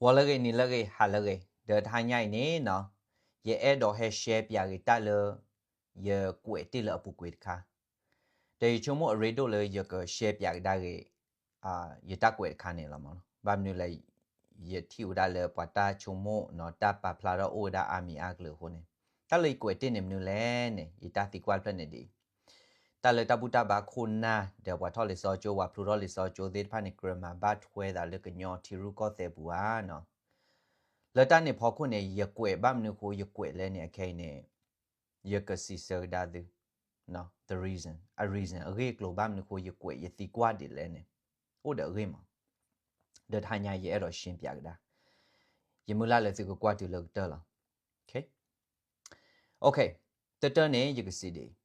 ဂီၤလၢအဂ့ၤ နံၤလၢအဂ့ၤ ဟါလၢအဂ့ၤ ဒီးတဟါညါအံၤန့ၣ်နီၤ, ယအဲၣ်ဒိးဟဲ share ပၠးက့ၤတၢ်လၢ ယကွဲးတ့ၢ်လၢအပူၤကွံာ်တခါ, ဒီးယဆိကမိၣ်အရ့ဒိၣ်လၢယက share ပၠးကဒါက့ၤ ယတၢ်ကွဲးတခါန့ၣ်လီၤမး. ဘၣ်မနုၤလဲၣ်, ယထံၣ်ဝဲဒၣ်လၢပှၤတၢ်ဆိကမိၣ်နီၤ တၢ်ပာ်ဖျါထီၣ်အိၣ်ဝဲဒၣ်အါမံၤအါကလုာ်အဃိန့ၣ်, တၢ်လၢယကွဲးတ့ၢ်န့ၣ်မနုၤလဲၣ်န့ၣ် ယတၢ်သံကွၢ်တဖျၢၣ်န့ၣ်ဒ်အံၤ, တၢ်လၢတၢ်ဘူၣ်တၢ်ဘါခိၣ်နၢ် ဒီးပှၤထီၣ်လံာ်စီဆှံကၠိ ပှၤဖျိထီၣ်လံာ်စီဆှံကၠိသ့ၣ်တဖၣ်န့ၣ် ကြၢးမၤဘၣ်ထွဲသးလၢကညီထံရူၢ်ကီၢ်သဲးပူၤဧါနီၤ. လၢတၢ်န့ၣ်ဖီခိၣ်န့ၣ် ယကွဲးဘၣ်မနုၤအဃိယကွဲးလဲၣ်န့ၣ် အခဲအံၤန့ၣ် ယကစံးဆၢကဒါသု the reason, အ reason အဂ့ၢ်အကျိၤဘၣ်မနုၤအဃိယကွဲး ယသံကွၢ်ဒ်လဲၣ်န့ၣ် အိၣ်ဒီးအဂ့ၢ်မး. ဒီးတဟါညါယအဲၣ်ဒိး share ပၠးကဒါ, ယမုၢ်လၢ်လၢသုကကွၢ်တုၤလၢကတၢၢ်လီၤ. Okay, တၢ်တၢ်န့ၣ် ယကစံးဒ်အံၤ,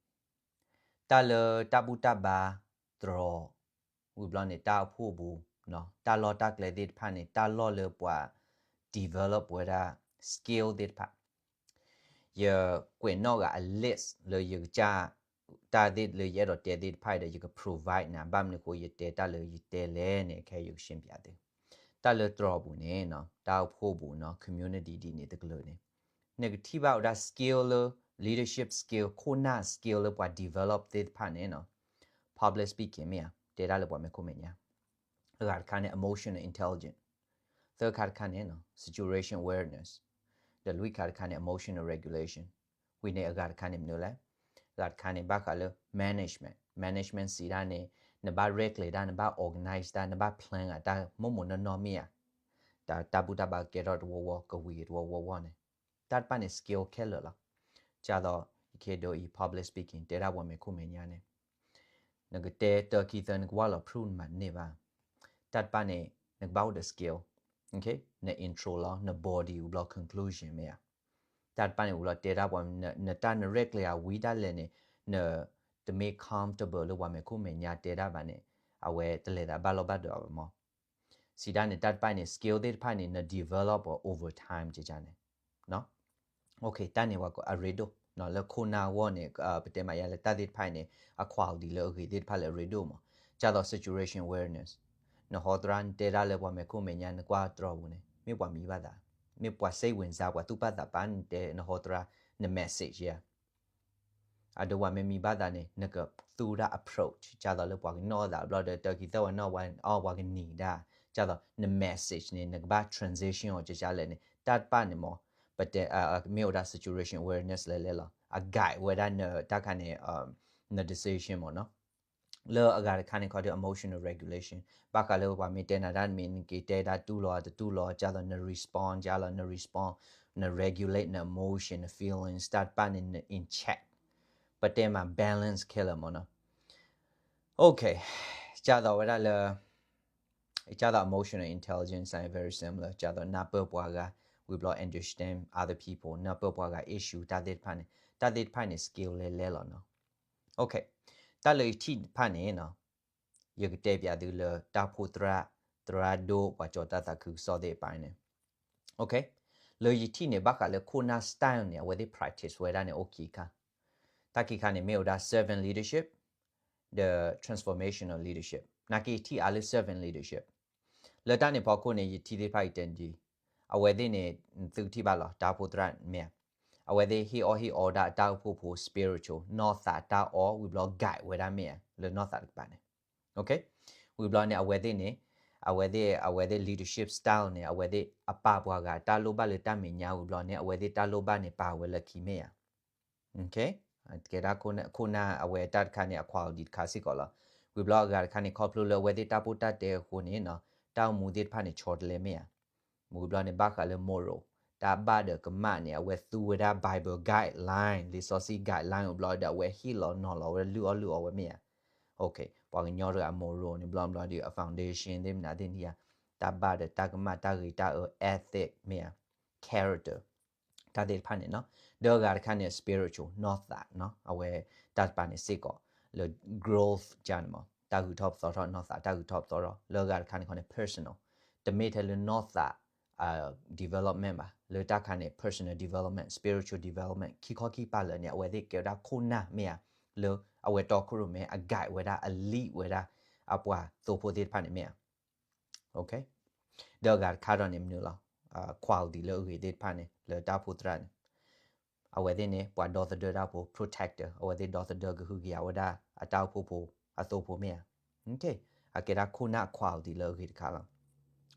တၢ်လၢတၢ်ဘူၣ်တၢ်ဘါတြီ ဝံၤဘျီန့ၣ် တၢ်အိၣ်ဖှိၣ်ပူၤ တၢ်လီၢ်တၢ်ကျဲသ့ၣ်တဖၣ်န့ၣ် တၢ်လီၢ်လၢပှၤ develop ဝဲဒၣ် skill သ့ၣ်တဖၣ် ယကွဲးနီၣ်ဂၤအ list လၢယကစၢ် တၢ်သ့ၣ်လၢယအဲၣ်ဒိးတဲသ့ၣ်တဖၣ်ဒီး ယက provide နၤ ဘၣ်မနုၤအဃိယတဲတၢ်လၢယတဲလဲၣ်န့ၣ် ခဲအံၤယက share ပၠးသု, တၢ်လၢတြီပူၤန့ၣ် တၢ်အိၣ်ဖှိၣ်ပူၤနီၤ community ဒ်န့ၣ်တကလုာ်န့ၣ် နကထံၣ်ဘၣ်ဝဲဒၣ် skill လၢ leadership skill ခိၣ်နၢ် skill လၢပှၤ develop သ့ၣ်တဖၣ်န့ၣ် public speaking မ့ၢ်ဧါ, တဲတၢ်လၢပှၤမဲာ်ခိၣ်မဲာ်ညါ, အဂၤတခါန့ၣ် emotional intelligence, သၢခါတခါန့ၣ် situation awareness, ဒီးလွံၢ်ခါတခါန့ၣ် emotional regulation, ဝံၤန့ၣ်အဂၤတခါန့ၣ်မနုၤလဲၣ်, အဂၤတခါန့ၣ် ဘၣ်ဃးလၢ management, management စံးဒၣ်န့ၣ် နဘၣ်ရဲၣ်ကျဲၤတၢ် နဘၣ် organize တၢ် နဘၣ် plan အတၢ်မိၢ်မိၢ်နီၢ်နီၢ်မ့ၢ်ဧါ, တၢ်ဘူၣ်တၢ်ဘါကဲထီၣ်တဝီဝီ ကဝံၤတဝီဝီဝီန့ၣ်, တၢ်တဖၣ်န့ၣ် skill ခဲလၢာ်လီၤ. ကသိး ယကဟ့ၣ်ဒိအံၤ public speaking တဲဒၣ်ပှၤမဲာ်ခိၣ်မဲာ်ညါန့ၣ် နကတဲတၢခံသၢ နကဝၢ်လီၤ proof နမၤတန့ၢ်ဘၣ်, တၢ်တဖၣ်န့ၣ် နကဘၣ်အိၣ်ဒီး skill, န intro လီၤ န body ဝံၤဘျီ conclusion မ့ၢ်ဧါ, တၢ်တဖၣ်န့ၣ်ဝံၤလီၤတဲဒၣ်ပှၤ နတၢ်နရဲၣ်ကျဲၤအဝံတၢ်လဲၣ်န့ၣ် နတမ့ၢ် comfortable လၢပှၤမဲာ်ခိၣ်မဲာ်ညါတဲဒၣ်ဘၣ်န့ၣ် အဝဲတလဲၤသးဘၣ်လီၢ်ဘၣ်ဒိးဘၣ်မး. စံးဒၣ်န့ၣ် တၢ်တဖၣ်န့ၣ် skill သ့ၣ်တဖၣ်န့ၣ် န develop over time ကန့ၣ် တၢ်န့ၣ်ဝဲ အရ့ဒိၣ် လၢခိၣ်နၢ်အဂီၢ်န့ၣ် ပတဲမးယါလၢတၢ်သ့ၣ်တဖၣ်အံၤန့ၣ် အ quality လၢအဂ့ၤသ့ၣ်တဖၣ်လၢအရ့ဒိၣ်မး. ကသိး situation awareness, နဟီသရၣ် နတဲဒၣ်လၢပှၤမဲာ်ခိၣ်မဲာ်ညါ နကွၢ်တြီပူၤန့ၣ် မ့ၢ်ပှၤမံဘၣ်သး, မ့ၢ်ပှၤ စိတ်ဝင်စား ပှၤသူၣ်ပာ်သးပာ် နတဲ နဟီသရၣ် န message ယါ အဒိပှၤမ့ၢ်မံဘၣ်သးန့ၣ် နကသူတၢ် approach ကသိးလၢပှၤကနီၣ်သးဘျီဒီး တၢခံသၢဝဲနီၣ်ဝဲ အီၣ်ပှၤကနံၤဒၣ်, ကသိး န message န့ၣ် နကဘၣ် transition အီၤကကလဲၣ်န့ၣ် တၢ်တဖၣ်န့ၣ်မး ပတဲ မ့ၢ်ဝဲဒၣ် situation awareness လဲၤလဲၤလီၤ. အ guide ဝဲဒၣ်နတၢ်ခါန့ၣ် န decision မးနီၤ. လၢအဂၤတခါန့ၣ် ခီဒု emotional regulation ဘၣ်ဃးလၢပှၤမ့ၢ်တဲနၤတၢ်တမံၤ နက့ၤတဲဒၣ်တူၢ်လီၤ တတူၢ်လီၤ ကသိး န respond ကသိး န respond, န regulate န emotion န feelings တၢ်တဖၣ်န့ၣ် န in check, ပတဲမး balance ခဲလၢာ်မးနီၤ. Okay, ကသိးဝဲဒၣ်လၢ ကသိး emotional intelligence န့ၣ် very similar ကသိး နၢ်ပၢၢ်ပှၤဂၤ ဝံၤဘျီ understand other people နၢ်ပၢၢ်ပှၤဂၤ issue တၢ်သ့ၣ်တဖၣ်န့ၣ် တၢ်သ့ၣ်တဖၣ်န့ၣ် skill လဲၤလဲၤလီၤနီၤ. Okay, တၢ်လၢယထံၣ်တဖၣ်န့ၣ်နီၤ ယကတဲပၠးသုလၢတၢ်အိၣ်ဖှိၣ်သရၣ် သရၣ်ဒိၣ် ပှၤကၠီၤတၢ်သးခုကစီၣ်သ့ၣ်တဖၣ်န့ၣ် Okay, လၢယထံၣ်န့ၣ် ဘၣ်ဃးလၢခိၣ်နၢ် style န့ၣ် အဝဲသ့ၣ် practice ဝဲဒၣ်န့ၣ် အိၣ်ခံခါ, တၢ်ခံခါန့ၣ် မ့ၢ်ဝဲဒၣ် servant leadership ဒီး transformational leadership, နာ်က့ယထံၣ်အါလၢ servant leadership. လၢတၢ်န့ၣ်ဖီခိၣ်န့ၣ် ယထံၣ်သ့ၣ်တဖၣ်အံၤတဲဒ်အံၤ, အဝဲသ့ၣ်န့ၣ် သုကထံၣ်ဘၣ်လီၤ တၢ်အိၣ်ဖှိၣ်သရၣ်မ့ၢ်ဧါ, အဝဲသ့ၣ်ဟ့ၣ်အီၣ်ဟ့ၣ်အီဒၣ်အတၢ်အိၣ်ဖှိၣ်ဖိ spiritual နီၢ်သးတၢ်အီၣ် ဝံၤဘျီ guide ဝဲဒၣ်မ့ၢ်ဧါ လၢနီၢ်သးတကပၤန့ၣ် Okay, ဝံၤဘျီန့ၣ် အဝဲသ့ၣ်န့ၣ် အဝဲသ့ၣ် အဝဲသ့ၣ် leadership style န့ၣ် အဝဲသ့ၣ်အပာ်ပှၤဂၤတၢ်လိၣ်ဘၣ်လၢတၢ်မဲာ်ညါ ဝံၤဘျီန့ၣ် အဝဲသ့ၣ်တၢ်လိၣ်ဘၣ်န့ၣ် ပာ်ဝဲလၢခံမ့ၢ်ဧါ. Okay, ကဲဒၣ်ခိၣ်နၢ် ခိၣ်နၢ်အဝဲတၢ်တခါန့ၣ် အ quality တခါစ့ၢ်ကီးလီၤ. ဝံၤဘျီအဂၤတခါန့ၣ် ခီဖျိလၢအဝဲသ့ၣ်တၢ်ပိၢ်တၢ်တဲအဃိန့ၣ်နီၤ တၢ်အိၣ်မူသ့ၣ်တဖၣ်န့ၣ် ဆီတလဲမ့ၢ်ဧါ. ဝံၤဘျီန့ၣ် ဘၣ်ဃးလၢ moral, တၢ်ဘၣ်ဒီးကမၣ်န့ၣ် အဝဲသူဝဲဒၣ် Bible guideline, လံာ်စီဆှံ guideline ဝံၤဘျီဒီး အဝဲဟ့ၣ်လီၤနီၤလီၤဝဲဒၣ် လုၢ်အီၣ်လုၢ်အီဝဲမ့ၢ်ဧါ. Okay, ပှၤကညီတဂၤအ moral န့ၣ် ဘျီဘျီဒီး အ foundation သ့ၣ်မနုၤသ့ၣ်န့ၣ်ဧါ, တၢ်ဘၣ်ဒီးတၢ်ကမၣ် တၢ်ဂ့ၤတၢ်အၢ ethic မ့ၢ်ဧါ, character တၢ်သ့ၣ်တဖၣ်န့ၣ်နီၤ. ဒီးအဂၤတခါန့ၣ် spiritual နီၢ်သးနီၤ, အဝဲတၢ်တပၤန့ၣ်စ့ၢ်ကီး လၢ growth ကန့ၣ်မး တၢ်ဂုၤထီၣ်ပသီထီၣ် နီၢ်သးတၢ်ဂုၤထီၣ်ပသီထီၣ်. လၢအဂၤတခါန့ၣ်ခီန့ၣ် personal, တမ့ၢ်ထဲလၢနီၢ်သး development ဘၣ်, လၢတၢ်ခါန့ၣ် personal development, spiritual development ခံခီခံပၤလၢာ်န့ၣ် အဝဲသ့ၣ်ကဲဝဲဒၣ်ခိၣ်နၢ်မ့ၢ်ဧါ, လၢအဝဲတီခိၣ်ရိၣ်မဲ အ guide ဝဲဒၣ် အ lead ဝဲဒၣ် အပှၤသိဖိသ့ၣ်တဖၣ်န့ၣ်မ့ၢ်ဧါ. Okay, ဒီးအဂၤတခါဒီးန့ၣ်မနုၤလီၤ. quality လၢအဂ့ၤသ့ၣ်တဖၣ်န့ၣ် လၢတၢ်အိၣ်ဖှိၣ်သရၣ်န့ၣ် အဝဲသ့ၣ်န့ၣ် ပှၤဒီသဒၢတၢ်ဖိ protector အဝဲသ့ၣ်ဒီသဒၢကဟုကယာ်ဝဲဒၣ်အတၢ်အိၣ်ဖှိၣ်ဖိအသိဖိမ့ၢ်ဧါ. အကဲဒၣ်ခိၣ်နၢ် quality လၢအဂ့ၤတခါလီၤ.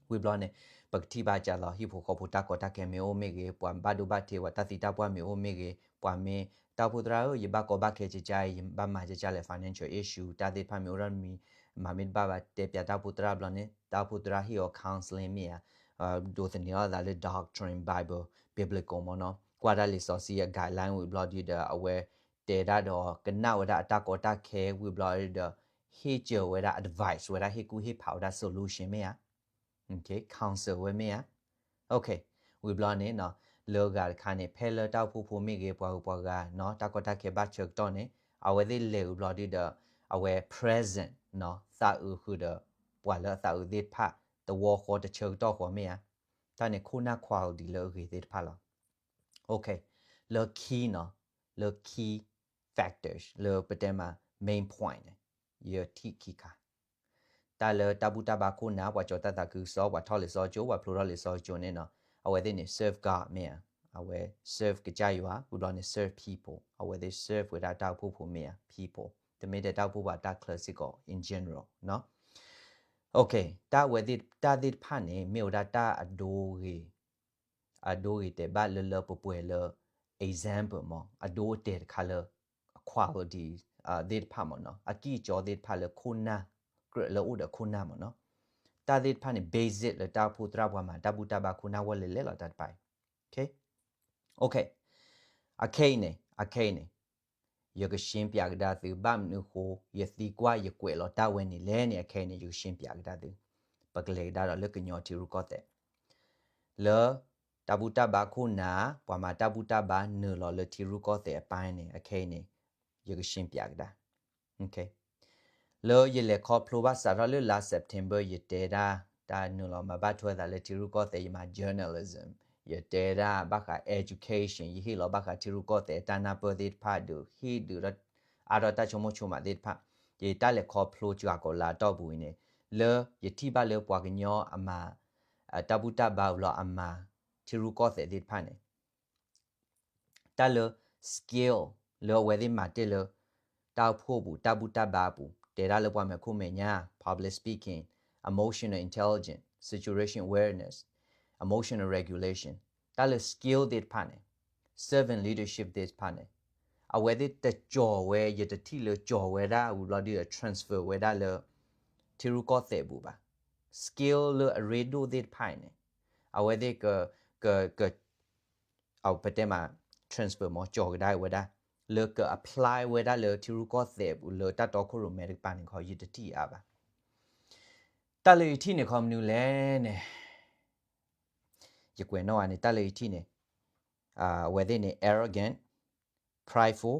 ဝံၤဘျီန့ၣ် ပကထံၣ်ဘၣ်ကၢ်လီၤ ဟံၣ်ဖိဃီဖိတၢ်ကီတၢ်ခဲမ့ၢ်အိၣ်မ့ၢ်ဂ့ၤ, ပှၤဘၣ်ဒိဘၣ်ထံး ပှၤတၢ်သံတၢ်ပှၢ်မ့ၢ်အိၣ်မ့ၢ်ဂ့ၤ, ပှၤမ့ၢ်တၢ်အိၣ်ဖှိၣ်သရၣ်ဧၢ ယဘၣ်ကီဘၣ်ခဲကကါအံၤ ယဘၣ်မၤကကါလဲၣ် financial issue တၢ်သ့ၣ်တဖၣ်မ့ၢ်အိၣ်ဒီးမံၤ မၤမ့ၢ်တဘၣ်ဘၣ် တဲပၠးတၢ်အိၣ်ဖှိၣ်သရၣ်ဘျီန့ၣ် တၢ်အိၣ်ဖှိၣ်သရၣ်ဟ့ၣ်အီၤ counseling မ့ၢ်ဧါ, ဒိးသန့ၤအီၤသးလၢ doctrine Bible biblical မ့ၢ်နီၤ, ကွၢ်တၢ်လံာ်စီဆှံအ guideline ဝံၤဘျီဒုဒီး အဝဲတဲဒၣ်ဒီး ကနၣ်ဝဲဒၣ်အတၢ်ကီတၢ်ခဲဝံၤဘျီဒုဒီး ဟ့ၣ်စၢၤဝဲဒၣ် advice ဝဲဒၣ် ဟ့ၣ်ကူၣ်ဟ့ၣ်ဖးဝဲဒၣ် solution မ့ၢ်ဧါ, counsel ဝဲမ့ၢ်ဧါ. ဝံၤဘျီန့ၣ် လၢဂၤတခါန့ၣ် ဖဲလၢတၢ်အိၣ်ဖှိၣ်ဖိမ့ၢ်ဂ့ၤ ပှၤဂုၤပှၤဂၤနီၤ တၢ်ကီတၢ်ခဲဘၣ်ဆၢကတီၢ်န့ၣ် အဝဲသ့ၣ်လဲၤဝံၤဘျီဒုဒီး အဝဲ present နီၤ သးအုးဃုာ်ဒီး ပှၤလၢအသးအုးသ့ၣ်တဖၣ် တဝီဃီတဆၢကတီၢ်ဃီမ့ၢ်ဧါ. တၢ်န့ၣ်ခိၣ်နၢ် quality လၢအဂ့ၤသ့ၣ်တဖၣ်လီၤ. လၢ key နီၤ လၢ key factors လၢပတဲမး main point န့ၣ် ယထံၣ်ခံခါ တၢ်လၢတၢ်ဘူၣ်တၢ်ဘါခိၣ်နၢ် ပှၤကၠီၤတၢ်သးခုကစီၣ် ပှၤထီၣ်လံာ်စီဆှံကၠိ ပှၤဖျိထီၣ်လံာ်စီဆှံကၠိန့ၣ်နီၤ အဝဲသ့ၣ်န့ၣ် serve God မ့ၢ်ဧါ, အဝဲ serve ကစၢ်ယွၤ ဝံၤဘျီန့ၣ် serve people အဝဲသ့ၣ် serve ဝဲဒၣ်တၢ်အိၣ်ဖှိၣ်ဖိမ့ၢ်ဧါ people တမ့ၢ်ထဲတၢ်အိၣ်ဖှိၣ်ဖိအတၢ်ချၢစ့ၢ်ကီး in general နီၤ. တၢ်ဝဲသ့ၣ်တၢ်သ့ၣ်တဖၣ်န့ၣ် မ့ၢ်ဝဲဒၣ်တၢ်အဒိဂ့ၤ အဒိဂ့ၤတဲာ်ဘၣ်လၢလၢပှဲၤပှဲၤလၢ example မ့ၢ် အဒိအတဲာ်တခါလၢ quality သ့ၣ်တဖၣ်မ့ၢ်နီၤ အကံၢ်ကၠီသ့ၣ်တဖၣ်လၢခိၣ်နၢ် ကြၢးလၢအိၣ်ဒီးခိၣ်နၢ်မ့ၢ်နီၤ တၢ်သ့ၣ်တဖၣ်န့ၣ် basic လၢတၢ်အိၣ်ဖှိၣ်သရၣ်ပှၤမၤတၢ်ဘူၣ်တၢ်ဘါခိၣ်နၢ်ဝဲလဲၤလဲၤလီၤတၢ်တဖၣ်အံၤ အခဲအံၤန့ၣ် အခဲအံၤန့ၣ် ယကရှင်းပြကဒါသု ဘၣ်မနုၤအဃိ ယသံကွၢ်ယကွဲးလီၤတၢ်ဝဲန့ၣ်လဲၣ်န့ၣ် အခဲအံၤန့ၣ် ယကရှင်းပြကဒါသု ပကလဲၤကဒါဒီးလၢကညီထံရူၢ်ကီၢ်သဲး လၢတၢ်ဘူၣ်တၢ်ဘါခိၣ်နၢ် ပှၤမၤတၢ်ဘူၣ်တၢ်ဘါနုာ်လီၤလၢထံရူၢ်ကီၢ်သဲးအပိုင်းန့ၣ် အခဲအံၤန့ၣ် ယကရှင်းပြကဒါ လၢယလဲၤခီဖျိဘၣ်စးထီၣ်လၢလါ September ယတဲဒၣ် တၢ်နုာ်လီၤမၤဘၣ်ထွဲသးလၢထံရူၢ်ကီၢ်သဲး ယမၤ journalism ယတဲဒၣ်ဘၣ်ဃး education ယဟ့ၣ်လီၤဘၣ်ဃးထံရူၢ်ကီၢ်သဲးတၢ်နၢ်ပၢၢ်သ့ၣ်တဖၣ်ဒီး ဟ့ၣ်ဒုးဒီး အါထီၣ်တၢ်ဆိကမိၣ်ဆိကမးသ့ၣ်တဖၣ် ယတၢ်လဲၤခီဖျိစှၤကိးလါအတီၢ်ပူၤအံၤန့ၣ် လၢယထံၣ်ဘၣ်လၢပှၤကညီအမၤ တၢ်ဘူၣ်တၢ်ဘါဘျီအမၤ ထံရူၢ်ကီၢ်သဲးသ့ၣ်တဖၣ်န့ၣ် တၢ်လၢ skill လၢအဝဲသ့ၣ်မၤတ့ၢ်လၢ တၢ်အိၣ်ဖှိၣ်ပူၤ တၢ်ဘူၣ်တၢ်ဘါအပူၤ တဲဒၣ်လၢပှၤမဲာ်ခိၣ်မဲာ်ညါ public speaking, emotional intelligence, situation awareness, emotional regulation တၢ်လၢ skill သ့ၣ်တဖၣ်န့ၣ် servant leadership သ့ၣ်တဖၣ်န့ၣ် အဝဲသ့ၣ်တကၠီၤဝဲ ယတထံၣ်လၢကၠီၤဝဲဒၣ်ဝံၤဘျီဒုး transfer ဝဲဒၣ်လၢ ထံရူၢ်ကီၢ်သဲးပူၤဘၣ်. skill လၢအရ့ဒိၣ်သ့ၣ်တဖၣ်အံၤန့ၣ် အဝဲသ့ၣ်က က က အဝဲပတဲမး transfer မ့ၢ် ကၠီၤကဒါဝဲဒၣ် လၢက apply ဝဲဒၣ်လၢထံရူၢ်ကီၢ်သဲးပူၤလၢတၢ်တီခိၣ်ရိၣ်မဲတကပၤန့ၣ်ခီ ယတထံၣ်အါဘၣ်. တၢ်လၢယထံၣ်န့ၣ်ခီမနုၤလဲၣ်န့ၣ် ယကွဲးနီၣ်ဂၤန့ၣ် တၢ်လၢယထံၣ်န့ၣ် အဝဲသ့ၣ်န့ၣ် arrogant, prideful,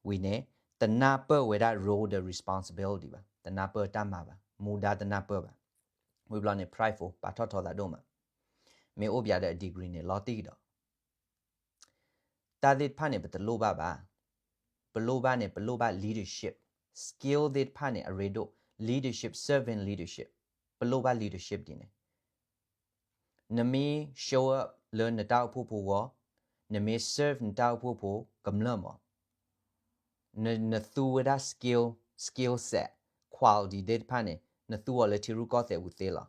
ဝံၤန့ၣ် တနၢ်ပၢၢ်ဝဲဒၣ် role ဒီး responsibility ဘၣ်, တနၢ်ပၢၢ်တၢ်မၤဘၣ်, မူဒါတနၢ်ပၢၢ်ဘၣ်. ဝံၤဘျီန့ၣ် prideful ပာ်ထီၣ်ထီသးဒိၣ်မး, မ့ၢ်အိၣ်ဘၣ်ဒီးအ degree န့ၣ် လီၤတံၢ်ကဒီး တၢ်သ့ၣ်တဖၣ်န့ၣ် ပတလိၣ်ဘၣ်ဘၣ်. ပလိၣ်ဘၣ်န့ၣ် ပလိၣ်ဘၣ် leadership, skill သ့ၣ်တဖၣ်န့ၣ် အရ့ဒိၣ်, leadership, servant leadership, ပလိၣ်ဘၣ် leadership ဒ်န့ၣ် နမ့ၢ် show up လၢနတၢ်အိၣ်ဖှိၣ်ဖိဂီၢ်, နမ့ၢ် serve နတၢ်အိၣ်ဖှိၣ်ဖိကမျၢၢ်မး, နသူဝဲဒၣ် skill, skill set, quality သ့ၣ်တဖၣ်န့ၣ် နသူအီၤလၢထံရူၢ်ကီၢ်သဲးပူၤသ့လီၤ.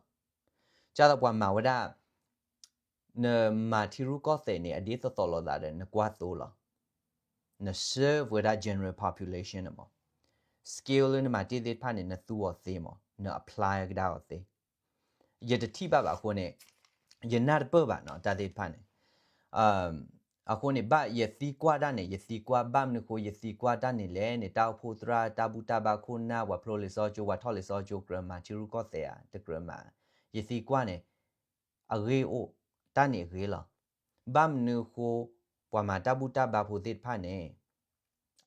ကၢ်သိးပှၤမၤဝဲဒၣ် နမၤထံရူၢ်ကီၢ်သဲးန့ၣ် အဒ်သိးသိးလိာ်သးဒီး နကွၢ်သိလီၤ. န serve ဝဲဒၣ် general population န့ၣ်မး, skill လၢနမၤတ့ၢ်သ့ၣ်တဖၣ်န့ၣ် နသူအီၤသ့မး, န apply ကဒါအီၤသ့. ယတထံၣ်ဘၣ်ဘၣ်အဃိန့ၣ် ယနၢ်တပၢၢ်ဘၣ်နီၤ တၢ်သ့ၣ်တဖၣ်န့ၣ် အဃိန့ၣ် ဘၣ်ယသံကွၢ်တၢ်န့ၣ် ယသံကွၢ်ဘၣ်မနုၤအဃိ ယသံကွၢ်တၢ်န့ၣ်လဲၣ်န့ၣ် တၢ်အိၣ်ဖှိၣ်သရၣ် တၢ်ဘူၣ်တၢ်ဘါခိၣ်နၢ် ပှၤဖျိလံာ်စီဆှံကၠိ ပှၤထီၣ်လံာ်စီဆှံကၠိ ကြၢးမၤထံရူၢ်ကီၢ်သဲးဧါ တကြၢးမၤ, ယသံကွၢ်န့ၣ် အဂ့ၢ်အိၣ်, တၢ်န့ၣ်အဂ့ၢ်လီၤ. ဘၣ်မနုၤအဃိ ပှၤမၤတၢ်ဘူၣ်တၢ်ဘါဖိသ့ၣ်တဖၣ်န့ၣ်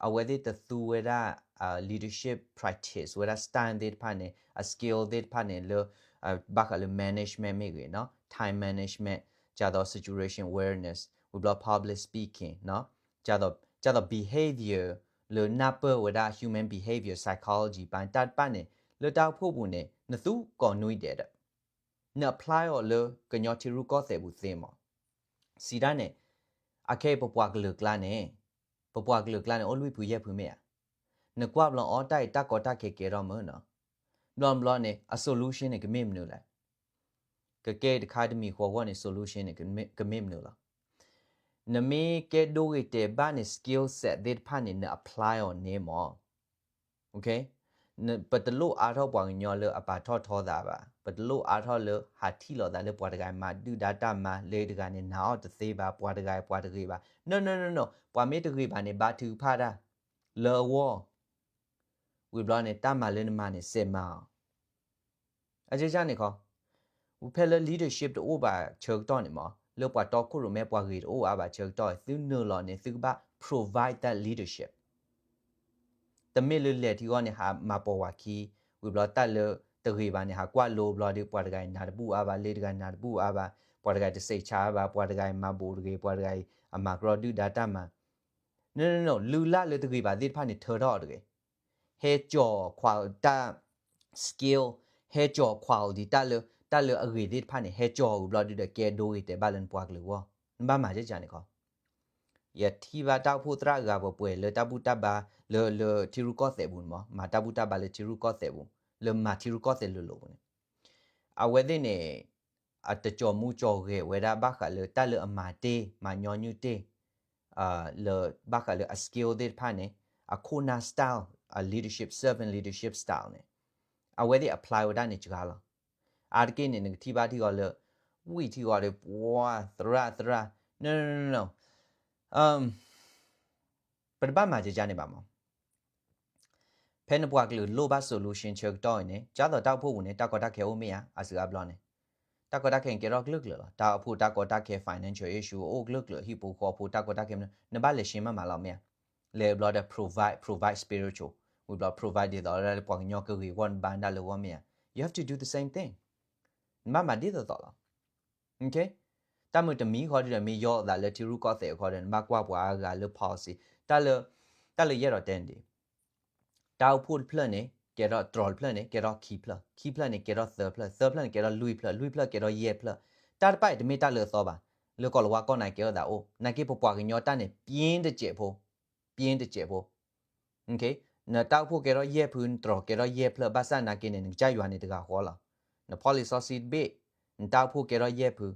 အဝဲသ့ၣ်တသူဝဲဒၣ် leadership practice ဝဲဒၣ် style သ့ၣ်တဖၣ်န့ၣ် အ skill သ့ၣ်တဖၣ်န့ၣ်လၢ ဘၣ်ဃးလၢ management မ့ၢ်ဂ့ၤနီၤ time management ကၢ်သိး situation awareness ဝံၤဘျီ public speaking နီၤ ကၢ်သိး behavior လၢနၢ်ပၢၢ်ဝဲဒၣ် human behavior psychology ပၢ် တၢ်တဖၣ်န့ၣ် လၢတၢ်အိၣ်ဖှိၣ်ပူၤန့ၣ် နသူကိးနွံဒဲးဒီး န apply အီၤလၢကညီထံရူၢ်ကီၢ်သဲးပူၤသ့မး. စံးဒၣ်န့ၣ်, အခဲအံၤပပှၤကလုာ်ကျါန့ၣ်, ပပှၤကလုာ်ကျါန့ၣ် အိၣ်လွံၢ်ဖုယဲၢ်ဖုမ့ၢ်ဧါ. နကွၢ်ဘျီအီၤ တၢ်အံၤတၢ်ကီတၢ်ခဲကဲထီၣ်မုၢ်နီၤ. ဘျီဘျီန့ၣ် အ solution န့ၣ် ကမ့ၢ်မနုၤလဲၣ်. ကကဲတခါတမံၤဃီဂီၢ်န့ၣ် solution န့ၣ် ကမ့ၢ်မနုၤလီၤ. နမ့ၢ်ကဲဒိဂ့ၤတဲာ်ဘၣ်န့ၣ် skill set သ့ၣ်တဖၣ်န့ၣ် န apply အီၤန့ၣ်မး. ပတလိၣ်အါထီၣ်ပှၤကညီလၢအပာ်ထီၣ်ထီသးဘၣ်. ပတလိၣ်အါထီၣ်လၢဟးထံၣ်လိာ်သးလၢပှၤတဂၤမၤဒုၣ်ဒါတၢ်မၤ လၢတဂၤန့ၣ် နာ်အီၤတသ့ဘၣ်, ပှၤတဂၤအံၤပှၤတဂ့ၤဘၣ်. No, no, no, no. ပှၤမ့ၢ်တဂ့ၤဘၣ်န့ၣ် ဘါထုကဖၣ်တၢ်လၢအဂီၢ်. ဝံၤဘျီန့ၣ် တၢ်မၤလၢနမၤန့ၣ် စဲးမၤအီၤ. အကန့ၣ်ခီ, ဖဲလၢ leadership တအိၣ်ဘၣ်ဆၢကတီၢ်န့ၣ်မး, လၢပှၤတီခိၣ်ရိၣ်မဲပှၤဂ့ၤတအိၣ်အါဘၣ်ဆၢကတီၢ်, သုနုာ်လီၤန့ၣ် သုကဘၣ် provide that leadership. တမ့ၢ်လၢလဲၤထံဂီၢ်န့ၣ် ဟးမၤပိာ်ဝၤခံ, ဝံၤဘျီတၢ်လၢတဂ့ၤဘၣ်န့ၣ် ဟးကွၢ်လိဘျီဒီး ပှၤတဂၤအံၤနၤတဘူၣ်အါဘၣ်, လၢတဂၤနၤတဘူၣ်အါဘၣ်, ပှၤတဂၤအံၤတစဲးဆါဘၣ်, ပှၤတဂၤအံၤမၤဘူးတဂ့ၤ, ပှၤတဂၤအံၤအမၤကရီဒုၣ်ဒါတၢ်မၤ. No, no, no. လုၢ်လၢ်လၢတဂ့ၤဘၣ်သ့ၣ်တဖၣ်န့ၣ် ထၢထီၣ်အီၤတဂ့ၤ. ဟဲကၠီၤခွါတၢ် skill, ဟဲကၠီၤခွါအီၤဒ်တၢ်လၢ တၢ်လၢအဂ့ၤသ့ၣ်တဖၣ်န့ၣ် ဟဲကၠီၤအီၤဝံၤဘျီဒီး ကဲဒိဂ့ၤတဲာ်ဘၣ်လၢနပှၤကလုာ်အဂီၢ်. နဘၣ်မၤကကန့ၣ်ခီ. ယထံၣ်ဘၣ်တၢ်အိၣ်ဖှိၣ်သရၣ်ဂၤပှဲၤပှဲၤလၢတၢ်ဘူၣ်တၢ်ဘါလၢ လၢထံရူၢ်ကီၢ်သဲးပူၤန့ၣ်မး, မၤတၢ်ဘူၣ်တၢ်ဘါလၢထံရူၢ်ကီၢ်သဲးပူၤ, လၢမၤထံရူၢ်ကီၢ်သဲးလိၤလိၤပူၤန့ၣ်, အဝဲသ့ၣ်န့ၣ် အတကၠီၤမူကၠီၤဂဲၤဝဲဒၣ်ဘၣ်ဃးလၢတၢ်လၢအမၤတ့ၢ် မၤညီနုၢ်တ့ၢ် လၢဘၣ်ဃးလၢအ skill သ့ၣ်တဖၣ်န့ၣ်, အခိၣ်နၢ် style, အ leadership, servant leadership style န့ၣ်, အဝဲသ့ၣ် apply ဝဲဒၣ်န့ၣ်စှၤလီၤ. အါတက့ၢ်န့ၣ် နကထံၣ်ဘၣ်ထံဂီၤလၢ ဝံၣ်ထံဂီၤဒီး ပှၤသရၣ်သရၣ်, no, no, no, no. ပတဘၣ်မၤကကန့ၣ်ဘၣ်မး. ဖဲနပှၤကလုာ်လိၣ်ဘၣ် solution ဆၢကတီၢ်အံၤန့ၣ် ကသိးတၢ်အိၣ်ဖှိၣ်ပူၤန့ၣ် တၢ်ကီတၢ်ခဲအိၣ်မ့ၢ်ဧါ, အစှၤအါဘျီန့ၣ်, တၢ်ကီတၢ်ခဲန့ၣ်ကဲထီၣ်ကျၢၢ်ကျၢၢ်လီၤ. တၢ်အိၣ်ဖှိၣ်တၢ်ကီတၢ်ခဲ financial issue အိၣ်ကျၢၢ်ကျၢၢ်, ဟံၣ်ဖိဃီဖိတၢ်ကီတၢ်ခဲမနုၤ, နဘၣ်လဲၤရှဲမးမးလီၤမ့ၢ်ဧါ. လဲၤဘျီဒီး provide, provide spiritual, ဝံၤဘျီ provide ဒ်သိးလၢပှၤကညီကဂ့ၤဂီၢ်နဘါဒၣ်လၢဂီၢ်မ့ၢ်ဧါ. You have to do the same thing. နဘၣ်မၤဒ်သိးသိးလီၤ. တၢ်မုၢ်တမံၤဃီဒီး မ့ၢ်ယီၤအသးလၢထံရူၢ်ကီၢ်သဲးအခီဒီး နဘၣ်ကွၢ်ပှၤအါဂၤလၢ policy, တၢ်လၢ, တၢ်လၢယအဲၣ်ဒိးတဲန့ၣ်ဒ် တၢ်အိၣ်ဖှိၣ်တဖျၢၣ်န့ၣ် ကဲထီၣ်တြီၤတဖျၢၣ်န့ၣ် ကဲထီၣ်ခံဖျၢၣ်, ခံဖျၢၣ်န့ၣ် ကဲထီၣ်သၢဖျၢၣ်, သၢဖျၢၣ်န့ၣ်ကဲထီၣ်လွံၢ်ဖျၢၣ်, လွံၢ်ဖျၢၣ်ကဲထီၣ်ယဲၢ်ဖျၢၣ်. တၢ်တဖၣ်အံၤတမ့ၢ်တၢ်လၢအသီဘၣ်, လၢကီၢ်လၤဝါကီၢ်န့ၣ်ကဲထီၣ်သးအိၣ်, နာ်က့ပပှၤကညီတၢ်န့ၣ် ပြင်းတကျဲဖိ, ပြင်းတကျဲဖိ. နတၢ်အိၣ်ဖှိၣ်ကဲထီၣ်ယဲၢ်ဖု, နတြီၤကဲထီၣ်ယဲၢ်ဖျၢၣ်, ဘၣ်ဆၣ်နာ်က့န့ၣ် နကစၢ်ယွၤန့ၣ်တဂၤဃီလီၤ. နဖီၣ်လံာ်စီဆှံတဘ့ၣ်, နတၢ်အိၣ်ဖှိၣ်ကဲထီၣ်ယဲၢ်ဖု.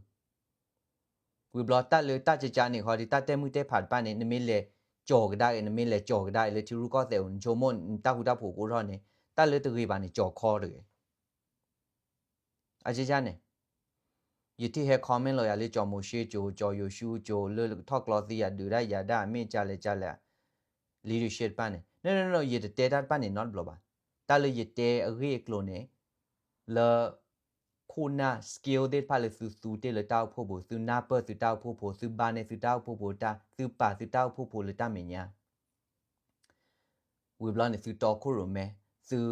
ဝံၤဘျီတၢ်လၢတၢ်ကကန့ၣ်ဃီဒီး တၢ်တဲမုၢ်တဲဖးတဖၣ်န့ၣ် နမ့ၢ်လဲၤကၠီၤကဒါအံၤ, နမ့ၢ်လဲၤကၠီၤကဒါအံၤလၢထံရူၢ်ကီၢ်သဲးအပူၤ, နဆိကမိၣ်နတၢ်ဃူတၢ်ဖိးကအိၣ်ထီၣ်န့ၣ်, တၢ်လၢတဂ့ၤဘၣ်န့ၣ် ကၠီၤခီတဂ့ၤ. အကန့ၣ်, ယထံၣ်ဟဲ comment လီၤယၤလၢ ကၠီၤမိၤၡ့ကၠိ, ကၠီၤယိၤၡူကၠိ, လၢထီၣ်ကျီသံယၤဒုးဒၣ်ယၤဒၣ် မ့ၢ်ကလဲၣ်ကလဲၣ်, leadership တဖၣ်န့ၣ်, no, no, no, ယတတဲတၢ်တဖၣ်န့ၣ်နီတဘျီဘၣ်. တၢ်လၢယတဲအဂ့ၢ်အကျိၤန့ၣ်, လၢ ခိၣ်နၢ် skill သ့ၣ်တဖၣ်လၢသုသူတ့ၢ်လၢတၢ်အိၣ်ဖှိၣ်ပူၤ, သုနၢ်ပၢၢ်သုတၢ်အိၣ်ဖှိၣ်ဖိ, သုဘါန့ၢ်သုတၢ်အိၣ်ဖှိၣ်ဖိတၢ်, သုပာ်သုတၢ်အိၣ်ဖှိၣ်ဖိလၢတၢ်မဲာ်ညါ ဝံၤဘျီန့ၣ် သုတီခိၣ်ရိၣ်မဲ, သု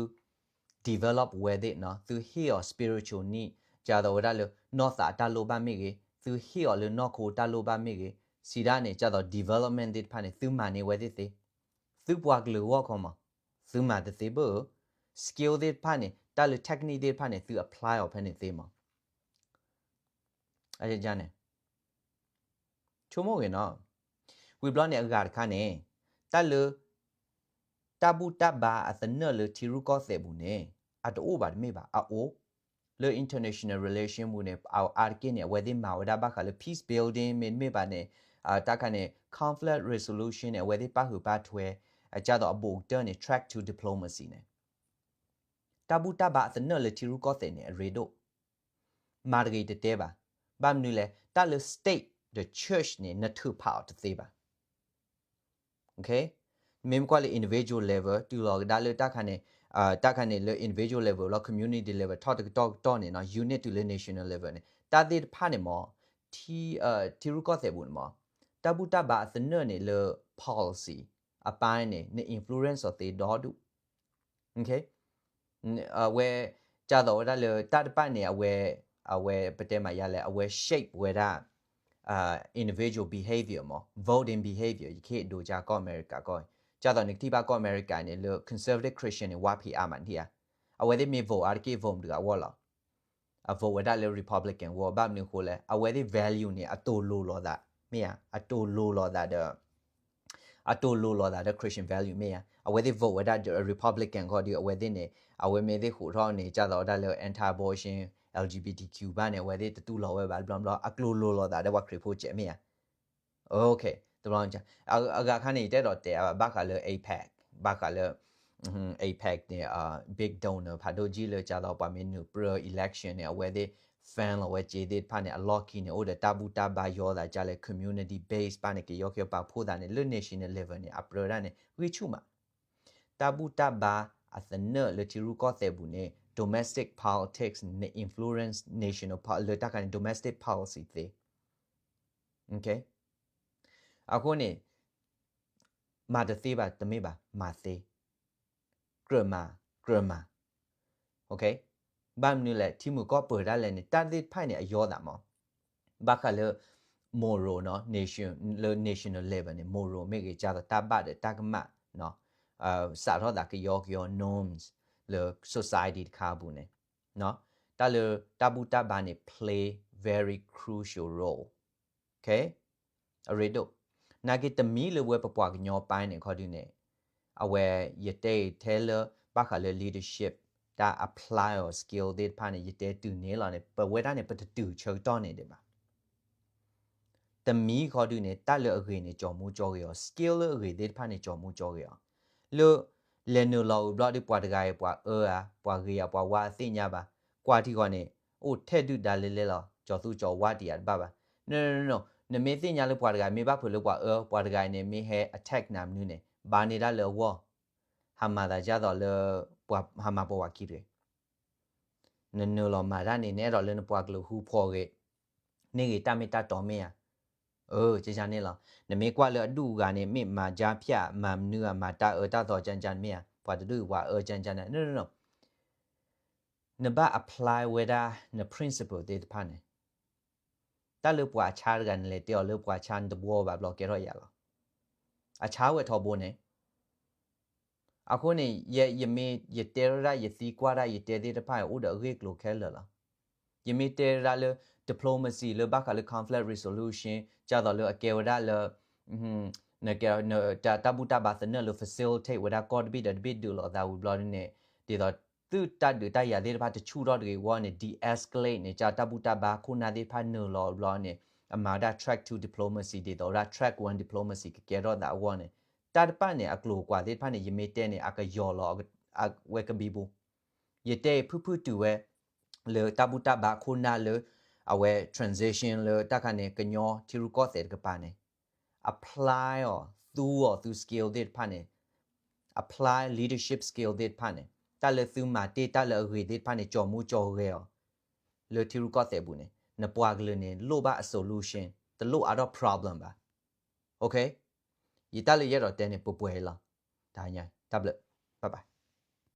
develop ဝဲသ့ၣ်နီၤ, သုဟ့ၣ်အီၤ spiritual need, ကသိးဝဲဒၣ်လၢ နီၢ်သးအတၢ်လိၣ်ဘၣ်မ့ၢ်ဂ့ၤ, သုဟ့ၣ်အီၤလၢနီၢ်ခိတၢ်လိၣ်ဘၣ်မ့ၢ်ဂ့ၤ, စံးဒၣ်န့ၣ် ကသိး development သ့ၣ်တဖၣ်န့ၣ် သုမၤန့ၢ်ဝဲသ့ၣ်သ့, သုပှၤကလုာ်ဂီၢ်ခီမး, သုမၤတသ့ဘၣ်ဧၢ, skill သ့ၣ်တဖၣ်န့ၣ်, တၢ်လၢ technique သ့ၣ်တဖၣ်န့ၣ် သု apply အီၤဖဲန့ၣ်သ့မး. အန့ၣ် ဆိကမိၣ်ဂ့ၤနီၤ. ဝံၤဘျီန့ၣ်အဂၤတခါန့ၣ်, တၢ်လၢ တၢ်ဘူၣ်တၢ်ဘါအသနၢၣ်လၢထံရူၢ်ကီၢ်သဲးပူၤန့ၣ် အတအိၣ်ဘၣ်တမ့ၢ်ဘၣ်, အအိၣ်, လၢ international relation ပူၤန့ၣ် အါတက့ၢ်န့ၣ် အဝဲသ့ၣ်မၤဝဲဒၣ်ဘၣ်ဃးလၢ peace building မ့တမ့ၢ်ဘၣ်န့ၣ်, တၢ်ခါန့ၣ် conflict resolution န့ၣ် အဝဲသ့ၣ်ပၣ်ဃုာ်ပၣ်ထွဲ, အကသိးအဘူးကတၢၢ်န့ၣ် track to diplomacy န့ၣ် တၢ်ဘူၣ်တၢ်ဘါအသနၢၣ်လၢထံရူၢ်ကီၢ်သဲးန့ၣ် အရ့ဒိၣ်, မၤတဂ့ၤတတဲဘၣ်. ဘၣ်မနုၤလဲၣ်, တၢ်လၢ state ဒီး church န့ၣ် နထုးဖးအီၤတသ့ဘၣ်. မ့မ့ၢ်ကွၢ်လၢ individual level တုၤလီၤကဒါလၢတၢ်ခါန့ၣ်, တၢ်ခါန့ၣ်လၢ individual level လီၤ community level ထီၣ်တကတီၢ်ကတီၢ်န့ၣ်နီၤ, unit တုၤလၢ national level န့ၣ် တၢ်သ့ၣ်တဖၣ်န့ၣ်မး, ထံရူၢ်ကီၢ်သဲးပူၤန့ၣ်မး, တၢ်ဘူၣ်တၢ်ဘါအသနၢၣ်န့ၣ်လၢ policy အပိုင်းန့ၣ် န influence အီၤသ့ဒီဒူၣ်. အဝဲ ကသိးဝဲဒၣ်လၢတၢ်တဖၣ်န့ၣ် အဝဲ, အဝဲပတဲမးယါလဲၣ်, အဝဲ shape ဝဲဒၣ် individual behavior မး, voting behavior ယကဟ့ၣ်ဒိကၢ်ကီၢ်အမဲရကၤကီၢ်, ကသိးနကထံၣ်ဘၣ်ကီၢ်အမဲရကၤန့ၣ် လၢ conservative Christian န့ၣ် ဝါဖံးအါမးနထံၣ်ဧါ. အဝဲသ့ၣ်မ့ၢ် vote အါတက့ၢ် vote မတၤဂၤအဂီၢ်လီၤ. အ vote ဝဲဒၣ်လၢ Republican ဂီၢ် ဘၣ်မနုၤအဃိလဲၣ်, အဝဲသ့ၣ် value န့ၣ် အတိၢ်လိၤလိာ်သး မ့ၢ်ဧါ, အတိၢ်လိၤလိာ်သးဒီး အတိၢ်လိၤလိာ်သးဒီး Christian value မ့ၢ်ဧါ, အဝဲသ့ၣ် vote ဝဲဒၣ် Republican ဂီၢ်ဒီး အဝဲသ့ၣ်န့ၣ် အဝဲမ့ၢ်သ့ၣ်ဃိးထီၣ်န့ၣ် ကၢ်သိးဝဲဒၣ်လၢ anti-abortion, L G B T Q ဘၣ်န့ၣ် အဝဲသ့ၣ်တတူၢ်လိာ်ဝဲဘၣ် ဘျီဘျီ အကျိၤလိၤလိာ်သးဒီးပှၤခရံာ်ဖိကဲး မ့ၢ်ဧါ. Okay, တဘျီ အဂၤခါန့ၣ် ယတအဲၣ်ဒိးတဲဘၣ်ဃးလၢ AIPAC, ဘၣ်ဃးလၢ AIPAC န့ၣ် big donor ဖးဒိၣ်ကံၢ်လၢ ကၢ်သိးပှၤမ့ၢ်နုာ်ပြၢ election န့ၣ် အဝဲသ့ၣ် fund လီၤဝဲစ့သ့ၣ်တဖၣ်န့ၣ် အလီၢ်ခံန့ၣ် အိၣ်ဒီးတၢ်ဘူၣ်တၢ်ဘါယီၤသးကၢ်လၢ community base ဘၣ်န့ၣ် ကယီကယီပာ်ဖှိၣ်သးန့ၣ် လၢ national level န့ၣ် အပြၢဒၣ်န့ၣ် ဂံၢ်ဆူၣ်မး. တၢ်ဘူၣ်တၢ်ဘါအသနၢၣ်လၢထံရူၢ်ကီၢ်သဲးပူၤန့ၣ် domestic politics န့ၣ် influence national po- လၢတၢ်ခါန့ၣ် domestic policy သ့. Okay, အဃိန့ၣ် မၤတသ့ဘၣ်တမ့ၢ်ဘၣ်, မၤသ့, ကြၢးမၤ, ကြၢးမၤ. Okay, ဘၣ်မနုၤလဲၣ် ထံမုၢ်ကီၢ်ပၢၤဒၣ်လဲာ်န့ၣ် တၢ်သ့ၣ်တဖၣ်န့ၣ် အယီသးမး, ဘၣ်ဃးလၢ moral နီၤ nation လၢ national level န့ၣ် moral မ့ၢ်ဂ့ၤ ကၢ်သိးတၢ်ဘၣ်ဒီးတၢ်ကမၣ် စးထီၣ်သးကယီကယီ norms လၢ society တခါအပူၤန့ၣ် တၢ်လၢတၢ်ဘူၣ်တၢ်ဘါန့ၣ် play very crucial role. Okay, အရ့ဒိၣ်, နာ်က့တမံၤလၢဝဲပပှၤကညီပၢ်န့ၣ် ခီဒုန့ၣ် အဝဲ ယတဲအံၤထဲလၢ ဘၣ်ဃးလၢ leadership တၢ် apply အီၤ skill သ့ၣ်တဖၣ်န့ၣ် ယတဲတုၤန့ၣ်လီၤန့ၣ် ပဝဲဒၣ်န့ၣ် ပတတုၤဆၢကတီၢ်န့ၣ်ဒံးဘၣ်. တမံၤခီဒုန့ၣ် တၢ်လၢအဂ့ၤန့ၣ် ကၠီၤမူကၠီၤဂဲၤအီၤ, skill လၢအဂ့ၤသ့ၣ်တဖၣ်န့ၣ် ကၠီၤမူကၠီၤဂဲၤအီၤ, လၢ လဲၤနုာ်လီၤဝံၤဘျီဒီး ပှၤတဂၤအံၤ ပှၤအၢဧါ ပှၤဂ့ၤဧါ ပှၤဝါသ့ၣ်ညါဘၣ်, ကွၢ်ထံဃီန့ၣ် အိၣ်ထဲဒုၣ်ဒါလဲလဲလီၤ, ကၠီၤသူကၠီၤဝါတံၢ်ဧါတဘၣ်ဘၣ်. No, no, no, no, နမ့ၢ်သ့ၣ်ညါလၢပှၤတဂၤ မ့ၢ်ဘၣ်ဖုးလၢပှၤအၢ ပှၤတဂၤအံၤန့ၣ် မ့ၢ်ဟဲ attack နၤမနုၤန့ၣ် ဘါန့ၢ်ဒၣ်လၢအဂီၢ်, ဟးမၤသးဒ်သိးလၢ ပှၤဟးမၤပိာ်ဝဲခံတဂ့ၤ နနုာ်လီၤမၤတၢ်န့ၣ် နအဲၣ်ဒိးလၢနပှၤကလုာ်ဟူဖှီၣ်ဂ့ၤ, န့ၢ်ဂ့ၤတၢ်မ့ၢ်တၢ်တီမ့ၢ်ဧါ. အၢ ကန့ၣ်လီၤ. နမ့ၢ်ကွၢ်လၢအဒူၣ်အဂၤန့ၣ် မ့ၢ်မၤကၠါဖၠၣ် မၤမနုၤဧါ မၤတၢ်အၢတၢ်သီကန့ၣ်ကန့ၣ်မ့ၢ်ဧါ, ပှၤတဒူၣ်ပှၤအၢကန့ၣ်ကန့ၣ်, no, no, no, နဘၣ် apply ဝဲဒၣ်န principle သ့ၣ်တဖၣ်န့ၣ် တၢ်လၢပှၤဆါတဂၤ နလဲၤတဲအီၤလၢပှၤဆါနတဘှီဘၣ်ဘျီကဲထီၣ်ယၤလီၤ. အဆါဝဲထီဘိန့ၣ် အဃိန့ၣ် ယ ယမ့ၢ် ယတဲထီၣ်ဒၣ် ယသံကွၢ်ဒၣ် ယတဲသ့ၣ်တဖၣ် အိၣ်ဒီးအဂ့ၢ်အကျိၤခဲလၢာ်လီၤ. ယမ့ၢ်တဲဒၣ်လၢ diplomacy လၢဘၣ်ဃးလၢ conflict resolution ကၢ်သိးလၢအကဲဝဲဒၣ်လၢ နကဲ တၢ်ဘူၣ်တၢ်ဘါသနၢၣ်လၢ facilitate ဝဲဒၣ်ကီၢ်တဘ့ၣ်ဒီးတဘ့ၣ်ဒုးလိာ်သးဝံၤဘျီန့ၣ် ဒ်သိးသုတၢ်ဒုးတၢ်ယၤသ့ၣ်တဖၣ်တဆူၣ်ထီၣ်တဂ့ၤအဂီၢ်န့ၣ် de-escalate န့ၣ် ကၢ်တၢ်ဘူၣ်တၢ်ဘါခိၣ်နၢ်သ့ၣ်တဖၣ်နုာ်လီၤဘျီန့ၣ် အမၤဝဲဒၣ် track to diplomacy ဒ်သိးဝဲဒၣ် track one diplomacy ကကဲထီၣ်သးအဂီၢ်န့ၣ် တၢ်တဖၣ်န့ၣ် အကျိၤအကွာ်သ့ၣ်တဖၣ်န့ၣ် ယမ့ၢ်တဲန့ၣ် အကယီၤလီၤ အဝဲကဘံဘူ ယတဲအံၤဖုၣ်ဖုၣ်တုၤဝဲ လၢတၢ်ဘူၣ်တၢ်ဘါခိၣ်နၢ်လၢ အဝဲ transition လၢတၢ်ခါန့ၣ် ကညီထံရူၢ်ကီၢ်သဲးတကပၤန့ၣ် apply အီၤ သူအီၤ သူ skill သ့ၣ်တဖၣ်န့ၣ် apply leadership skill သ့ၣ်တဖၣ်န့ၣ် တၢ်လၢသုမၤတ့ၢ်တၢ်လၢအဂ့ၤသ့ၣ်တဖၣ်န့ၣ် ကၠီၤမူကၠီၤဂဲၤအီၤ လၢထံရူၢ်ကီၢ်သဲးပူၤန့ၣ် နပှၤကလုာ်န့ၣ် လိၣ်ဘၣ်အ solution တလိၣ်အါထီၣ် problem ဘၣ်. Okay, ယတၢ်လၢယအဲၣ်ဒိးတဲန့ၣ် ပှဲၤပှဲၤအံၤလီၤ. တၢ်ညါ တၢ်ဘျုး bye bye.